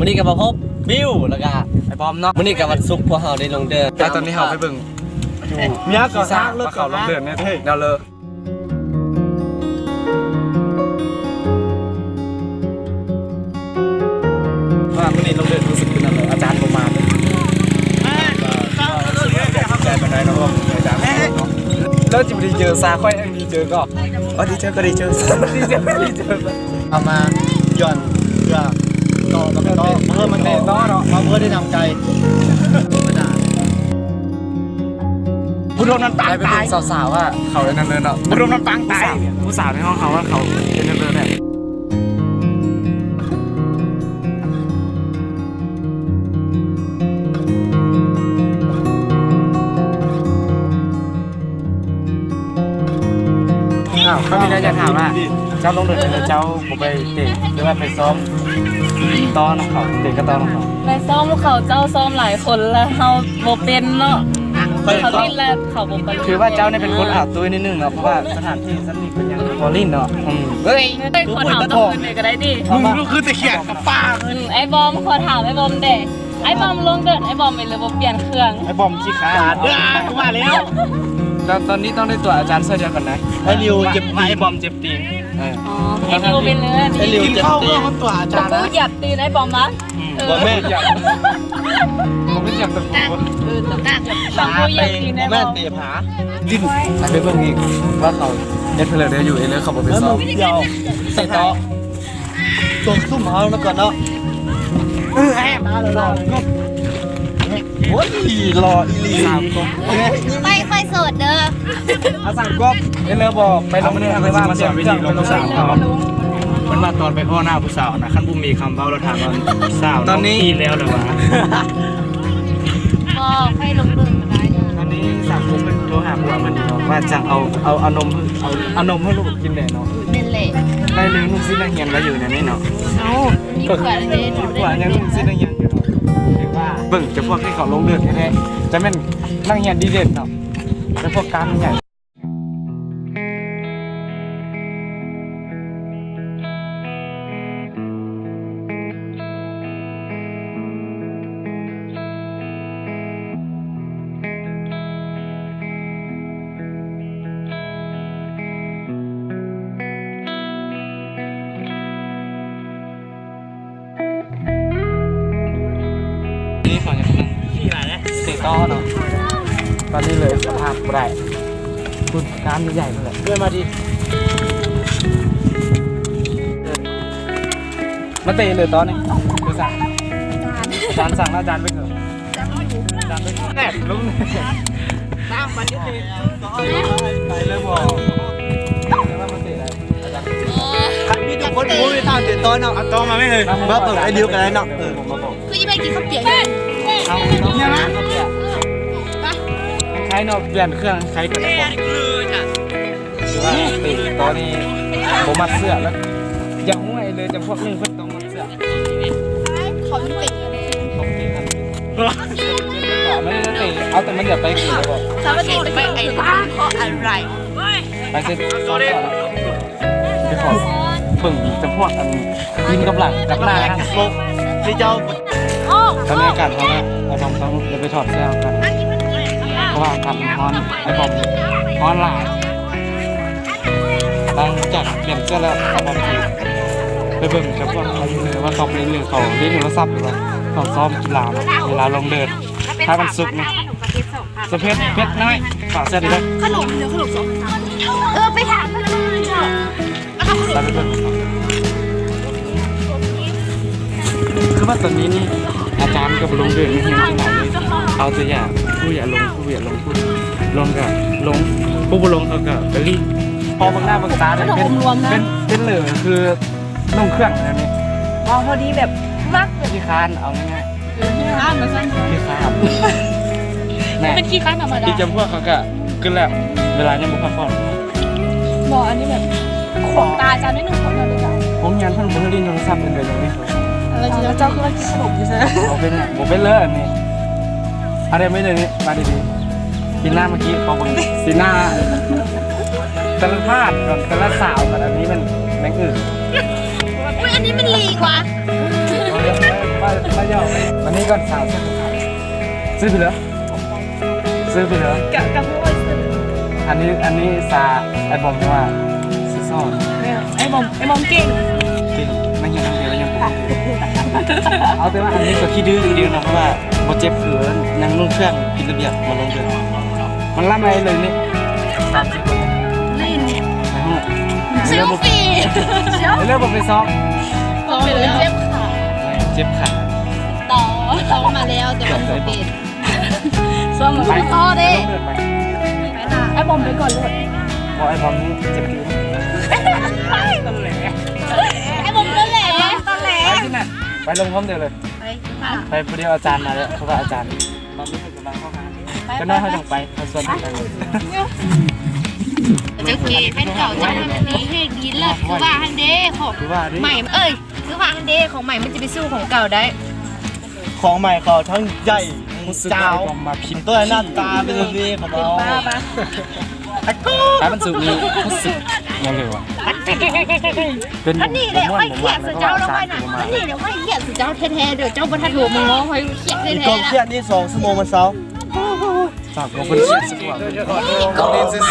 ນີ້ກໍມາພົບບິວ ແລ້ວກໍໄອ້ບອມເນາະ. ມື້ນີ້ກໍວັນສຸກ ພວກເຮົາໄດ້ລົງເດີນ. ແຕ່ຕອນນີ້ເຮົາໄປເບິ່ງຢູ່ ເມຍກໍ ທີ່ສາ ວ່າເຂົາລົງເດີນແນວເລີ. ວ່າມື້ນີ້ລົງເດີນຮູ້ສຶກເປັນແນວໃດ? ອາຈານບໍ່ມາເລີຍ. ໃຈປານໃດເນາະ ວ່າມື້ນີ້ອາຈານບໍ່ມາເນາະ. ແລ້ວຈະບໍ່ໄດ້ເຈີຊາ ຂ້ອຍແຮ່ງດີເຈີກໍ ເອີ ດີເຈີກໍດີເຈີ ດີເຈີກໍດີເຈີ. ເອົາມາຢ່ອນເພື່ອຕໍ່ກັບຕໍ່ ເພື່ອມັນໄດ້ຕໍ່ເນາະ ເພື່ອໄດ້ນຳໄກ່. ຜູ້ໂດນມັນປາງຕາຍ ສາວໆ ວ່າເຂົາໄດ້ນັ້ນເລີຍເນາະ. ຜູ້ໂດນມັນປາງຕາຍ ຜູ້ສາວໃນຫ້ອງເຮົາວ່າເຂົາເປັນນັ້ນເລີຍແຫຼະ. ອ້າວ ຂ້ອຍມີແນວຢາກຖາມວ່າ ເຈົ້າລົງເດີນແລ້ວເຈົ້າບໍ່ໄປເຕະ ຫຼືວ່າໄປຊ້ອມຕໍ່ນຳເຂົາ ເຕະກະຕໍ່ນຳເຂົາ? ໄປຊ້ອມເຂົາ ເຈົ້າຊ້ອມຫຼາຍຄົນແລ້ວ ເຮົາບໍ່ເປັນເນາະ. ເຂົາຫຼິ້ນແລ້ວເຂົາບໍ່ໄປ. ຖືວ່າເຈົ້ານີ້ເປັນຄົນອາວຕຸ້ຍນິດໜຶ່ງເນາະ ເພາະວ່າສະຖານທີ່ສ່ຳນີ້ເປັນຫຍັງບໍ່ຫຼິ້ນເນາະ. ອືມ ເອີຍ ຂໍຖາມຕົວອື່ນແດ່ກໍໄດ້ຕິ. ມຶງຄືແຕ່ຂຽນກັບປາກ. ອືມ ໄອ້ບອມ ຂໍຖາມໄອ້ບອມແດ່. ໄອ້ບອມລົງເດີນ ໄອ້ບອມເປັນຫຼືບໍ່ປ່ຽນເຄື່ອງ? ໄອ້ບອມຂີ້ຄ້ານ. ເອີ ວ່າແລ້ວ ຕອນ ຕອນນີ້ຕ້ອງໄດ້ຕົວະອາຈານເທື່ອດຽວກັນນະ. ໄອ້ລິວເຈັບຕີນ ໄອ້ບອມເຈັບຕີນ. ເອີ ອໍ ໄອ້ລິວເປັນເລີຍ ໄອ້ລິວເຈັບຕີນ. ຕະປູຢຽບຕີນໄອ້ບອມວະ? ອືມ ບໍ່ແມ່ນ ບໍ່ແມ່ນຢຽບຕະປູ. ເອີ ຕະປູຢຽບ ຕະປູຢຽບຕີນໄອ້ບອມ. ບໍ່ແມ່ນເຕະຜາ ດິນ. ໃຫ້ໄປເບິ່ງອີກວ່າເຂົາເຮັດເພິ່ນເລີຍຢູ່ ເອີ ເລີຍເຂົາບໍ່ໄປຊ້ອມ. ເຕະຕໍ່ ຕົກຊຸມເຮົານຳກັນເນາະ. ເອີ ແອບ ໂອ້ຍ ຫຼໍ່ອີ່ຫຼີ. ສາມກົບ ໄປ ຂ້ອຍໂສດເດີ. ເອົາສາມກົບ ເຮັດແລ້ວບໍ່? ໄປລົງເດີນ ເອົາ ມື້ນີ້ເຮົາກໍຊິມາສອນວິທີລົມຜູ້ສາວເນາະ. ເພິ່ນວ່າຕອນໄປພໍ້ໜ້າຜູ້ສາວນະ ຄັນບໍ່ມີຄຳເວົ້າ ແລ້ວຖາມວ່າສາວ ຕອນນີ້ ນ້ອງຂີ້ແລ້ວ ຫຼືວ່າ? ບໍ່ ຂ້ອຍລົງເດີນບໍ່ໄດ້ນະ. ຕອນນີ້ສາມກົບເພິ່ນໂທຫາຜົວເພິ່ນຢູ່ເນາະ ວ່າຈັ່ງເອົາ ເອົາ ເອົານົມ ເອົາ ເອົານົມໃຫ້ລູກກິນແດ່ເນາະ. ແມ່ນແຫຼະ ໄດ້ເລີຍ. ລູກສິດນັກຮຽນໄວ້ຢູ່ໃນນີ້ເນາະ. ເອົ້າ ມີຜົວແລ້ວເດ້ ມີຜົວຍັງລູກສິດນັກຮຽນຢູ່ເນາະ. ຖືວ່າເບິ່ງຈຳພວກທີ່ເຂົາລົງເດີນແທ້ໆ ຈະແມ່ນນັກຮຽນດີເດັ່ນເນາະ ຈຳພວກກ້າມໃຫຍ່. ນີ້ເຂົາຍັງເຕະຕໍ່ເນາະ. ຕອນນີ້ເລີຍສະພາບບໍ່ໄດ້ ພຸ້ນກ້າມໃຫຍ່ພຸ້ນແຫຼະ. ເດີນມາດີ ມາເຕະເລີຍຕອນນີ້. ຄືສັ່ງ ອາຈານສັ່ງແລ້ວ ອາຈານໄປເກີດ ອາຈານໄປເກີດ ແຕກລົງ ນ້ຳມັນຢູ່ ໄປເລີຍບໍ່? ຄັນມີທຸກຄົນຮູ້ວິທີເຕະຕໍ່ເນາະ ເອົາຕໍ່ມາແມ່ເອີຍ. ມາເບິ່ງໄອ້ດິວກໍໄດ້ເນາະ. ເອີ ຄືອີແມ່ກິນເຂົ້າປຽກຢູ່. ເອົາ ເອົາ ໄຄເນາະ ປ່ຽນເຄື່ອງໄຄກໍໄດ້ບໍ່? ເຕະຕໍ່ນີ້ບໍ່ມັດເສື້ອແລ້ວ. ຢາກຮູ້ໄອ້ເລີຍ ຈຳພວກໜຶ່ງເພິ່ນຕ້ອງມັດເສື້ອ. ເຂົາເຕະ ເຂົາເຕະ ເອົາແຕ່ມັນຢ່າໄປ ສາມາດເຕະໄປ ເພາະອະໄລ? ໄປເຊັດ ໄປຂໍເບິ່ງຈຳພວກອັນ ຍິງກຳລັງກັບໜ້າ ທີ່ເຈົ້າ ຕອນນີ້ອາກາດຮ້ອນນະ ເຮົາຕ້ອງ ຕ້ອງໄດ້ໄປຖອດເສື້ອກັນ ເພາະວ່າອາກາດມັນຮ້ອນ ໄອ້ບອມ ຮ້ອນຫຼາຍ. ຫຼັງຈາກປ່ຽນເສື້ອແລ້ວ ເຮົາກໍໄປເບິ່ງກັບພວກເຂົາຢູ່ເລີຍ ວ່າເຂົາໄປເລີຍ ເຂົາຫຼິ້ນໂທລະສັບ ຫຼືວ່າເຂົາຊ້ອມກິລາ ເວລາລົງເດີນ. ຖ້າວັນສຸກນີ້ ສະເພັດເພັດນ້ອຍ ຝາກເສື້ອນີ້ເດີ. ຂະໜົມ ເດີ ຂະໜົມສອງ ເອີ ໄປຖາມເພິ່ນເນາະ. ຄືວ່າຕອນນີ້ນີ້ ອາຈານກໍບໍ່ລົງເດີນໃນເຮືອນເທົ່າໃດເລີຍ ເອົາແຕ່ຢາກ ຜູ້ຢາກລົງ ຜູ້ຢາກລົງ ຜູ້ລົງກໍລົງ ຜູ້ບໍ່ລົງເຂົາກໍໄປລີ້. ພໍເບິ່ງໜ້າເບິ່ງຕາເລີຍ ເປັນ ເປັນເລີຍ ຄືລົງເຄື່ອງແນວນີ້ ເວົ້າພໍດີແບບມັກແບບຂີ້ຄ້ານ ເອົາງ່າຍໆ. ຂີ້ຄ້ານວ່າຊັ້ນ ຂີ້ຄ້ານ ແນ່ ເປັນຂີ້ຄ້ານທຳມະດາ. ທີ່ຈຳພວກເຂົາກະ ຄືແລ້ວ ເວລາຍັງບໍ່ພັກຜ່ອນ. ບໍ່ ອັນນີ້ແບບ ຂວາງຕາຈານໜ້ອຍໜຶ່ງ ຂອງເຮົາເລີຍ. ໂຮງຮຽນເພິ່ນບໍ່ໃຫ້ຫຼິ້ນໂທລະສັບເປັນເລື່ອງນີ້. ແລ້ວເຈົ້າຄືວ່າກິນຂະໜົມຢູ່ຊັ້ນ. ບໍ່ເປັນຫຍັງ ບໍ່ເປັນເລີຍອັນນີ້. ອັນນີ້ແມ່ນເລີຍນີ້ ມາດີໆ ປີໜ້າເມື່ອກີ້ ຂໍເບິ່ງສີໜ້າ ແຕ່ລະທ່ານ ແຕ່ລະສາວ ອັນນີ້ແມ່ນແມງອຶ່ງ. ອຸ້ຍ ອັນນີ້ມັນລີກວ່າ. ມາ ມາເວົ້າ ມານີ້ກ່ອນ ສາວຊື່ ຊື່ໄປເລີຍ ຊື່ໄປເລີຍ ກະ ກະຮູ້ວ່າຊື່ ອັນນີ້ ອັນນີ້ສາ ອ້າຍບອມ ຫຼືວ່າຊື່ຊອນ? ແມ່ນ ອ້າຍບອມ ອ້າຍບອມເກັ່ງ ເກັ່ງ ນັກຮຽນນຳດຽວຍັງບໍ່ຮູ້ ເອົາແຕ່ວ່າອັນນີ້ກໍຂີ້ດື້ ຂີ້ດື້ເນາະ ເພາະວ່າບໍ່ເຈັບຄື ຍັງນຸ່ງເຄື່ອງຜິດລະບຽບມາລົງເດີ ມັນລຳໄປເລີຍນີ້ ສາມສີ່ຄົນ ຫຼິ້ນ ໄປຮູ້ ເຊລຟີ ເລີຍບໍ່ໄປຊອກ ເຈັບຂາ ເຈັບຂາ ຕໍ່ ຕໍ່ມາແລ້ວ ແຕ່ວ່າບໍ່ເປັນ ຊ່ວງ ໄປ ຕໍ່ເດ້ ໄປ ໄປ ໄປ ໄອ້ບອມໄປກ່ອນໂລດ ບໍ່ ໄອ້ບອມນີ້ເຈັບຕີນ ໄອ້ບອມຕົນແຫຼ ໄອ້ບອມຕົນແຫຼ ໄປຊິນະ ໄປລົງພ້ອມດຽວເລີຍ ໄປ ໄປຜູ້ດຽວ ອາຈານມາແລ້ວ ເພາະວ່າອາຈານ ຕອນນີ້ເພິ່ນກຳລັງເຂົ້າຫາ ຈັກໜ້ອຍເຮົາຈັ່ງໄປ ເຮົາຊວນກັນໄປ ຈັກເກ ແຟນເກົ່າຈັກມັນດີແຮງດີເລີດ ຄືວ່າຫັ້ນເດ້ ຂອງ ຄືວ່າເດ້ ໃໝ່ ເອີຍ ຄືວ່າຫັ້ນເດ້ ຂອງໃໝ່ມັນຈະໄປສູ້ຂອງເກົ່າໄດ້ ຂອງໃໝ່ເຂົາທັງໃຫຍ່ ທັງຈາວ ມາຜິດ ຕົວໜ້າຕາເປັນຈັ່ງຊີ້ຂອງເຮົາ ຖ້າມັນສຸກນີ້ ຮູ້ສຶກຫຍັງເລີຍວ່າ ເປັນ ອັນນີ້ແຫຼະຂ້ອຍຄຽດໃສ່ເຈົ້າແລ້ວຂ້ອຍນະ ອັນນີ້ແຫຼະຂ້ອຍຄຽດໃສ່ເຈົ້າແທ້ໆເດີ ເຈົ້າບໍ່ທັນໂທມາງໍຂ້ອຍຄຽດແທ້ໆ ກອງຄຽດນີ້ສອງຊົ່ວໂມງມັນເຊົາ ສາວເພິ່ນຄຽດສຸດວ່າ ເຂົາຫຼິ້ນຊື່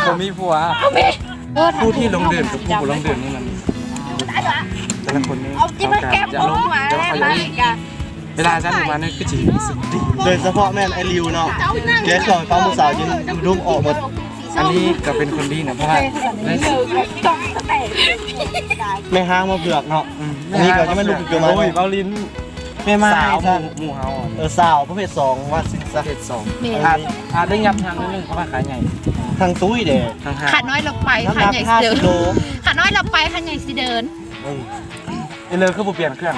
ໆ ບໍ່ມີຜົວ ຜູ້ທີ່ລົງດື່ມກັບຜູ້ບໍ່ລົງດື່ມນີ້ມັນ ແຕ່ລະຄົນນີ້ ເອົາກິນມາແກມ ເຂົາກະຢາກລົງ ແຕ່ວ່າເຂົາຢາກ ເວລາອາຈານອອກມານີ້ຄືຊິຮູ້ສຶກດີ ໂດຍສະເພາະແມ່ນໄອ້ລິວເນາະ ແກເຂົ້າໄປປ້າມຜູ້ສາວຈົນດຸ່ມອອກໝົດ ອັນນີ້ກໍເປັນຄົນດີນະ ເພາະວ່າ ແມ່ຮ້າງມາເຜືອກເນາະ ອືມ ອັນນີ້ກໍຈະແມ່ນລູກເກືອມາ ໂອ້ຍ ເວົ້າຫຼິ້ນ ແມ່ມາຍ ສາວ ສາວ ໝູ່ ໝູ່ເຮົາ ເອີ ສາວປະເພດສອງວ່າຊັ້ນຊະ ປະເພດສອງ ແມ່ນ ອາດ ອາດໄດ້ຫຍັບທາງໜຶ່ງ ເພາະວ່າຂາໃຫຍ່ ທາງຕຸ້ຍເດ້ ທາງຫາ ຂານ້ອຍລະໄປ ຂາໃຫຍ່ຊິເດີນ ຂານ້ອຍລະໄປ ຂາໃຫຍ່ຊິເດີນ ເອີ ອີເລີຄືບໍ່ປ່ຽນເຄື່ອງ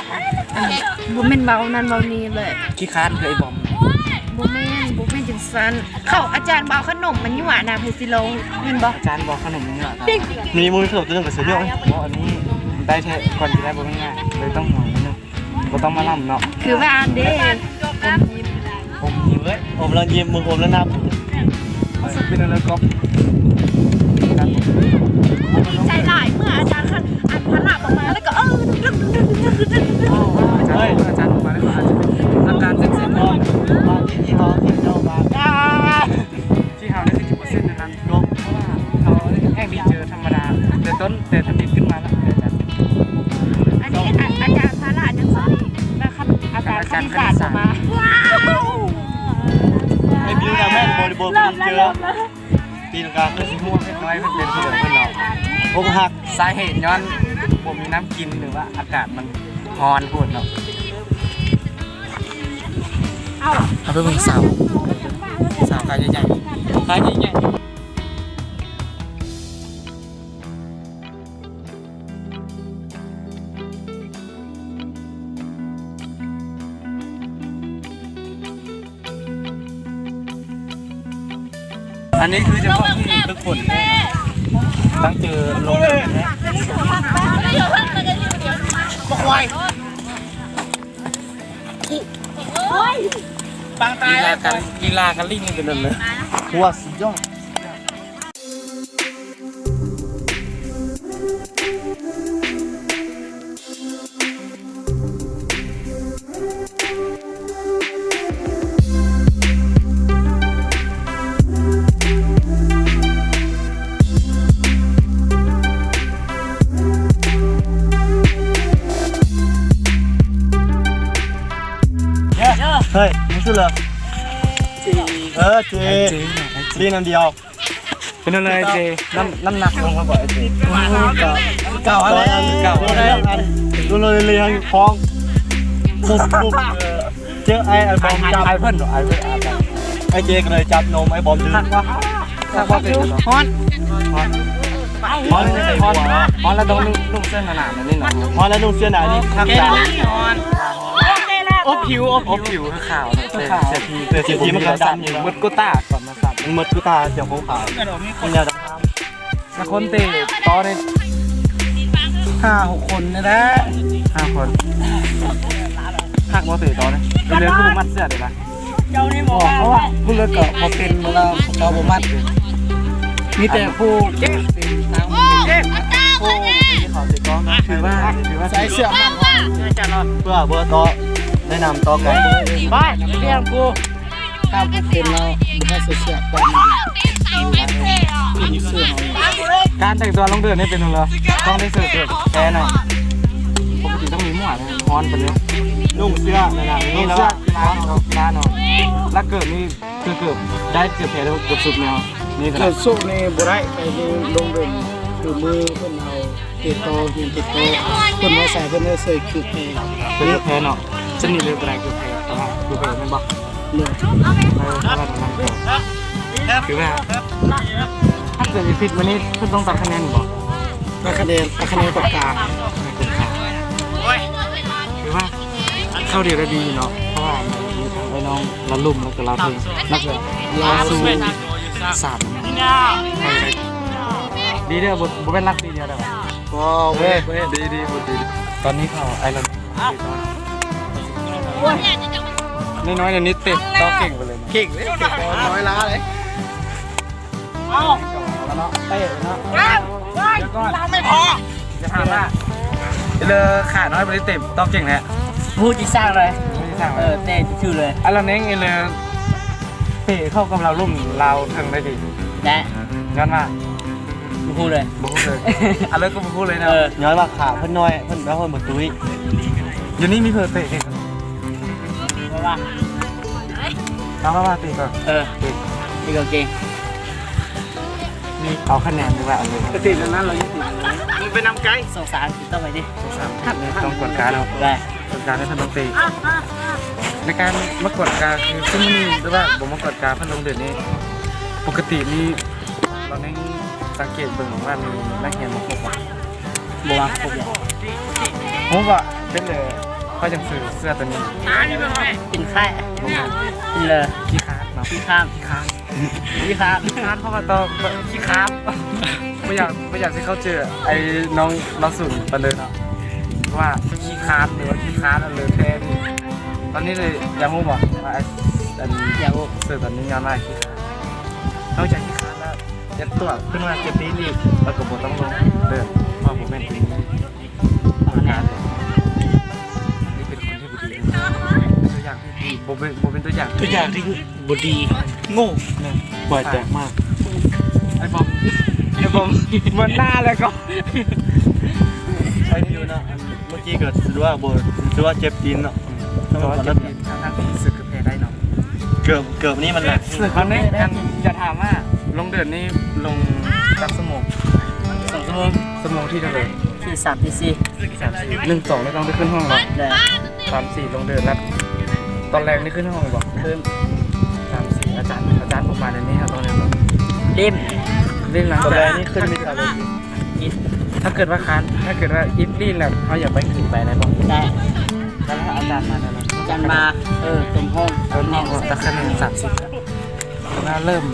ບໍ່ແມ່ນເວົ້ານັ້ນເວົ້ານີ້ແຫຼະ ຂີ້ຄ້ານຄືໄອ້ບອມ ບໍ່ແມ່ນ ບໍ່ແມ່ນຈັ່ງຊັ້ນ ເຂົາ ອາຈານບໍ່ເອົາຂະໜົມມາຍົວະນະ ໃຜຊິລົງ ແມ່ນບໍ່ ອາຈານບໍ່ເອົາຂະໜົມມາຍົວະ ມີ ບໍ່ມີຂະໜົມຕົວໜຶ່ງກໍຊິຍົວ ບໍ່ ອັນນີ້ໄດ້ແທ້ ກ່ອນຊິໄດ້ບໍ່ແມ່ນງ່າຍ ເລີຍຕ້ອງຫວງໜ້ອຍໜຶ່ງ ບໍ່ຕ້ອງມາລຳເນາະ ຄືວ່າອັນເດ້ ອົມຍິ້ມ ອົມຍິ້ມເວີຍ ອົມແລ້ວຍິ້ມ ມຶງອົມແລ້ວນັບ ເປັນແນວໃດກ໋ອບ ດີໃຈຫຼາຍ ເມື່ອອາຈານ ອັນພະລາບອອກມາ ແລ້ວກໍ ເອີ ເອີຍ ອາຈານອອກມາແລ້ວ ອາຈານອາການເຊັນໆ ທີ່ເຮົາໄດ້ເຮັດຢູ່ເຊັນນັ້ນ ເພາະວ່າເຮົາແຮງດີເຈີທຳມະດາ ແຕ່ຕົ້ນ ແຕ່ທຳອິດຂຶ້ນມາແລ້ວ ແຕ່ອາຈານ ອັນນີ້ອາ ອາຈານພາລາຈັ່ງຊີ້ ແລ້ວຄັນອາຈານຄະນິດສາດອອກມາ ວ້າວ ເຮັດຢູ່ນະແມ່ນ ບໍລິບົດດີເຈີ ຕີນກາຄືຊິຮ່ວງເລັກນ້ອຍ ເພິ່ນເປັນຜູ້ເພິ່ນເນາະ ອົກຫັກ ສາເຫດຍ້ອນບໍ່ມີນ້ຳກິນ ຫຼືວ່າອາກາດມັນຮ້ອນໂພດເນາະ. ເຮົາໄປເບິ່ງສາວ ສາວຂາໃຫຍ່ໆ ຂາໃຫຍ່ໆ. ອັນນີ້ຄືຈະເພາະທີ່ຝຶກຝົນ ຕັ້ງເຈີລົງ ບັກຄວາຍ ປາງຕາຍ ລີລາການ ລີລາການຫຼິ້ນນີ້ເປັນແບບໃດ? ໂຄດສຸດຍອດ. ເຮີ້ຍ ມຶງຊື່ເລີຍ ເອີ ເຈ ເຈ ຫຼິ້ນອັນດຽວ. ເປັນຈັ່ງໃດເຈ ນ້ຳ ນ້ຳໜັກລົງແລ້ວບໍ່ໄອ້ເຈ? ເກົ່າ ເກົ່າ ເກົ່າ ເກົ່າ ເຈົ້າໄອ້ ໄອ້ເພິ່ນ ໄອ້ເພິ່ນ ໄອ້ເຈກໍເລີຍຈັບນົມໄອ້ບອມດຶງ ຄັກບໍ່ ຄັກບໍ່ເຈ? ຮ້ອນ ຮ້ອນ ຮ້ອນ ຮ້ອນ ຮ້ອນແລ້ວຕ້ອງນຸ່ງ ນຸ່ງເສື້ອໜາໆແບບນີ້ເນາະ ຮ້ອນແລ້ວນຸ່ງເສື້ອໜານີ້ ຄັກ ຮ້ອນ ອົບຜິວ ອົບຜິວ ຜິວຂາວເນາະ ເສື້ອ ເສື້ອ ເສື້ອ ເສື້ອມັນກໍດຳຢູ່ ໝົດໂກຕ້າ ມັນໝົດໂກຕ້າ ສຽງຂອງຂາວ ມັນແນວດຳ ແລ້ວຄົນເຕະຕໍ່ນີ້ຫ້າຫົກຄົນນີ້ແຫຼະ ຫ້າຄົນ ຄັກບໍ່ເຕະຕໍ່ນີ້ ເປັນເລື່ອງຄືບໍ່ມັດເສື້ອເດ້ລະ ເຈົ້ານີ້ບໍ່ວ່າ ເພາະວ່າຜູ້ເລີກກໍບໍ່ເປັນ ເພາະວ່າເຂົາບໍ່ມັດ ມີແຕ່ຜູ້ເຈັບເປັນ ໂອ້ ເຂົາເຕະ ຖືວ່າ ຖືວ່າໃສ່ເສື້ອ ເພື່ອບໍ່ຕໍ່ ແນະນຳຕໍ່ໄກ ໄປ ເລື່ອງກູ ຖ້າບໍ່ເປັນແລ້ວ ບໍ່ໃສ່ເສື້ອ ແປນມັນດີ ເປັນເສື້ອເຮົາ ການແຕ່ງຕົວລົງເດີ່ນນີ້ເປັນຈັ່ງໃດ ຕ້ອງໄດ້ເສື້ອແທ້ນະ ປົກກະຕິຕ້ອງມີໝວກ ຮ້ອນປານນີ້ ນຸ່ງເສື້ອ ນີ້ແລ້ວ ກິລາເນາະ ແລ້ວເກີບນີ້ ຄືເກີບ ໄດ້ເກືອບແທ້ແລ້ວ ເກືອບສຸດແນວນີ້ກໍ ເກີບສຸດນີ້ບໍ່ໄດ້ ໄປລົງເດີ່ນ ຄືມືເພິ່ນເອົາເຕະຕໍ່ ຍິງເຕະຕໍ່ ເພິ່ນວ່າໃສ່ເພິ່ນເລີຍໃສ່ເກືອບແທ້ ເກືອບແທ້ເນາະ ຊັ້ນນີ້ເລີຍບໍ່ໄດ້ເກືອບແທ້ ເອົາມາເກືອບແທ້ແມ່ນບໍ່? ໂດຍ ເອີ ເອົາມານຳກັນ ຄືວ່າ ຖ້າເກີດຜິດມື້ນີ້ ເພິ່ນຕ້ອງຕັດຄະແນນບໍ່? ຕັດຄະແນນ ຕັດຄະແນນປາກກາ ຄືວ່າ ເຂົ້າເດດໄດ້ດີເນາະ ເພາະວ່າມີທັງອ້າຍນ້ອງລາວລຸ່ມ ແລ້ວກໍລາວເທິງ ແລ້ວກໍລາວສູງ ສາມ ດີເດີ ບໍ່ ບໍ່ແມ່ນລັກຕີດຽວເດີ ບໍ່ ບໍ່ເຮັດ ບໍ່ເຮັດ ດີ ດີ ບໍ່ດີ ຕອນນີ້ເຂົາອ້າຍລາວ ນ້ອຍໆ ນີ້ເຕະຕໍ່ເກັ່ງໄປເລີຍ ເກັ່ງເລີຍ ນ້ອຍລ້າເລີຍ ເອົາ ເອົາລະເນາະ ເຕະເນາະ ເອົາ ດຽວກ່ອນ ເວລາໄມ່ພໍ ຈະຖາມວ່າ ເລີຂານ້ອຍບໍ່ໄດ້ເຕະຕໍ່ເກັ່ງແທ້ ຮູ້ຈິງສ້າງເລີຍ ຮູ້ຈິງສ້າງເລີຍ ເອີ ເຕະຊື່ໆເລີຍ ອັນລະເນັງອີເລີ ເຕະເຂົ້າກັບລາວລຸ່ມລາວເທິງໄດ້ດີ ແນະ ຍ້ອນວ່າ ບໍ່ຮູ້ເລີຍ ບໍ່ຮູ້ເລີຍ ອັນເລີກໍບໍ່ຮູ້ເລີຍເນາະ ເອີ ຍ້ອນວ່າຂາເພິ່ນນ້ອຍ ເພິ່ນ ເພິ່ນບໍ່ຕຸ້ຍ ຢູ່ນີ້ມີເພີເຕະເກັ່ງ ວ່າ ເອົາວ່າ ວ່າເຕະກ່ອນ ເອີ ເຕະ ເຕະກາງເກງ ນີ້ເອົາຄະແນນດີກວ່າ ເອົາເລີຍ ກະຕິດອັນນັ້ນ ເຮົາຍັງຕິດ ມັນໄປນຳໄກ ສອງສາມ ຕິດຕໍ່ໄປເດ້ ສອງສາມ ຕ້ອງກວດກາເນາະ ໄດ້ ກວດກາໃຫ້ເພິ່ນຕ້ອງເຕະ ໃນການມາກວດກາຄືຊຸມມື້ນີ້ ຫຼືວ່າບໍ່ມາກວດກາເພິ່ນລົງເດີ່ນນີ້ ປົກກະຕິນີ້ ຕອນນີ້ສັງເກດເບິ່ງວ່າມີນັກຮຽນມາຄົບບໍ່? ບໍ່ມາຄົບເລີຍ ຮູ້ບໍ່ ເປັນເລີ ຂ້ອຍຈັ່ງຊື້ເສື້ອໂຕນີ້ ກິນໄຂ່ ບໍ່ແມ່ນ ກິນເລີ ຂີ້ຄ້ານເນາະ ຂີ້ຄ້ານ ຂີ້ຄ້ານ ຂີ້ຄ້ານ ຂີ້ຄ້ານ ເພາະວ່າຕອນ ຂີ້ຄ້ານ ບໍ່ຢາກ ບໍ່ຢາກຊິເຂົ້າໃຈໄອ້ນ້ອງລາວສູງປານໃດເນາະ ວ່າຂີ້ຄ້ານ ຫຼືວ່າຂີ້ຄ້ານ ອັນເລີແທ້ນີ້ ຕອນນີ້ເລີຍຢາກຮູ້ບໍ່ວ່າ ອັນ ຢາກຮູ້ ເສື້ອໂຕນີ້ຍ້ອນວ່າຂີ້ຄ້ານ ນອກຈາກຂີ້ຄ້ານແລ້ວ ເຈັບຕົວ ຂຶ້ນມາເຈັບຕີນອີກ ແລ້ວກໍບໍ່ຕ້ອງລົງເດີ່ນ ເພາະບໍ່ແມ່ນທີ່ນີ້ ອັນນີ້ເປັນຄົນທີ່ບໍ່ດີ ຕົວຢ່າງທີ່ບໍ່ເປັນ ບໍ່ເປັນຕົວຢ່າງ ຕົວຢ່າງທີ່ບໍ່ດີ ໂງ່ ແມ່ນ ປ່ອຍແຕກມາກ ໄອ້ບອມ ໄອ້ບອມ ເໝືອນໜ້າແລ້ວກໍ ໄອ້ຢູ່ເນາະ ເມື່ອກີ້ກໍຖືວ່າບໍ່ ຖືວ່າເຈັບຕີນເນາະ ແຕ່ວ່າເຈັບຕີນ ທັງໆທີ່ຮູ້ສຶກ ແພ້ໄດ້ເນາະ ເກີບ ເກີບນີ້ມັນໜັກ ເກີບນີ້ ອັນ ຈະຖາມວ່າລົງເດີ່ນນີ້ລົງຈັກຊົ່ວໂມງ? ສອງຊົ່ວໂມງ ຊົ່ວໂມງທີເທົ່າໃດ? ທີສາມ ທີສີ່ ທີສາມ ທີສີ່ ໜຶ່ງ ສອງ ນີ້ຕ້ອງໄດ້ຂຶ້ນຫ້ອງເນາະ ໄດ້ ສາມ ສີ່ ລົງເດີ່ນແລ້ວ ຕອນແລງນີ້ຂຶ້ນຫ້ອງບໍ່? ຂຶ້ນ ສາມ ສີ່ ອາຈານ ອາຈານບໍ່ມາແນວນີ້ ເຮົາຕ້ອງແນວໃດ? ຫຼິ້ນ ຫຼິ້ນຫຼັງຈາກ ຕອນແລງນີ້ຂຶ້ນມີແຕ່ ອິດ ຖ້າເກີດວ່າຄານ ຖ້າເກີດວ່າອິດລີ້ນແລ້ວ ເຮົາຢາກໄປຂຶ້ນໄປໄດ້ບໍ່? ໄດ້ ແລ້ວຖ້າອາຈານມາແລ້ວ? ອາຈານມາ ເອີ ຕົມຫ້ອງ ເອີ ຫ້ອງ ແຕ່ຄະແນນສາມສິບ ແລ້ວເລີ່ມ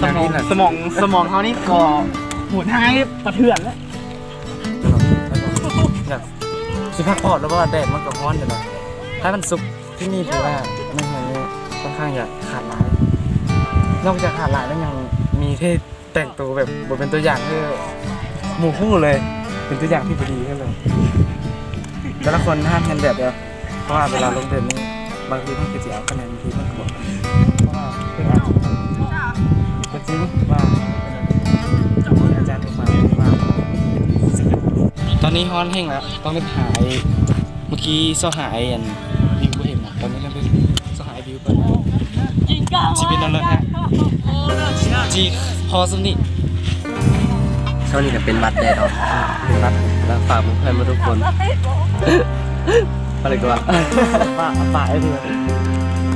ສະໝອງ ສະໝອງ ສະໝອງເຮົານີ້ກໍຫູດຫາຍປະເທືອນແລ້ວ ຢາກຊິພັກຜ່ອນແລ້ວ ເພາະວ່າແດດມັນກໍຮ້ອນຢູ່ເນາະ ໃຫ້ມັນສຸກ ທີ່ນີ້ຖືວ່າໃນເຮືອນນີ້ຄ່ອນຂ້າງຈະຂາດຫຼາຍ ນອກຈາກຂາດຫຼາຍແລ້ວຍັງມີເທ ແຕ່ງໂຕແບບບໍ່ເປັນຕົວຢ່າງໃຫ້ໝູ່ຮູ້ເລີຍ ເປັນຕົວຢ່າງທີ່ບໍ່ດີໃຫ້ເລີຍ ແຕ່ລະຄົນຫ້າມຮຽນແບບເດີ ເພາະວ່າເວລາລົງເດີ່ນນີ້ ບາງທີເພິ່ນກໍຊິເອົາຄະແນນ ບາງທີເພິ່ນກໍບໍ່ ເພາະວ່າເພິ່ນອາດຈະ ກໍຈິງວ່າ ອາຈານເພິ່ນມາວ່າ ຕອນນີ້ຮ້ອນແຮງແລ້ວ ຕ້ອງໄດ້ຫາ ເມື່ອກີ້ຊອກຫາໄອ້ອັນ ວິວບໍ່ເຫັນນະ ຕອນນີ້ຕ້ອງໄປຊອກຫາ ຊິເປັນແນວນັ້ນແທ້ ຈີພໍສ່ຳນີ້ ຊ່ວງນີ້ກໍເປັນຫວັດແດ່ເນາະ ເປັນຫວັດ ແລ້ວຝາກເພື່ອນໆມາທຸກຄົນ ປະເລີຍກໍວ່າ ຝາກ ຝາກໄອ້ເພື່ອນ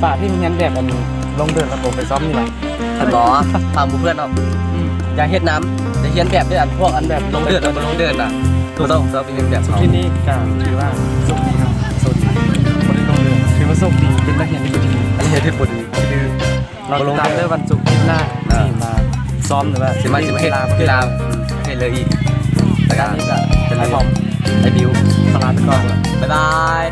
ຝາກທີ່ຮຽນແບບອັນລົງເດີ່ນ ແລ້ວກໍໄປຊ້ອມນີ້ລະ ຄັນບໍ່ ຝາກໝູ່ເພື່ອນເນາະ ອືມ ຢ່າເຮັດນຳ ຢ່າຮຽນແບບເດີ ອັນພວກອັນແບບລົງເດີ່ນ ແລ້ວບໍ່ລົງເດີ່ນນະ ບໍ່ຕ້ອງ ຕ້ອງໄປຮຽນແບບເຂົາ ທີ່ນີ້ກໍຖືວ່າໂຊກດີເນາະ ໂຊກດີ ບໍ່ໄດ້ລົງເດີ່ນ ຖືວ່າໂຊກດີ ເປັນນັກຮຽນທີ່ບໍ່ດີ ອັນນີ້ເຮັດບໍ່ດີ ຄື ລໍຕິດຕາມເດີ ວັນສຸກທິດໜ້າ ອ່າ ຊິມາຊ້ອມ ຫຼືວ່າຊິມາ ຊິມາເຮັດ ກິລາ ກິລາ ເຮັດເລີຍອີກ ແລ້ວກໍ ອັນນີ້ກໍ ໄອ້ບອມ ໄອ້ບິວ ຂໍລາໄປກ່ອນ ບາຍບາຍ.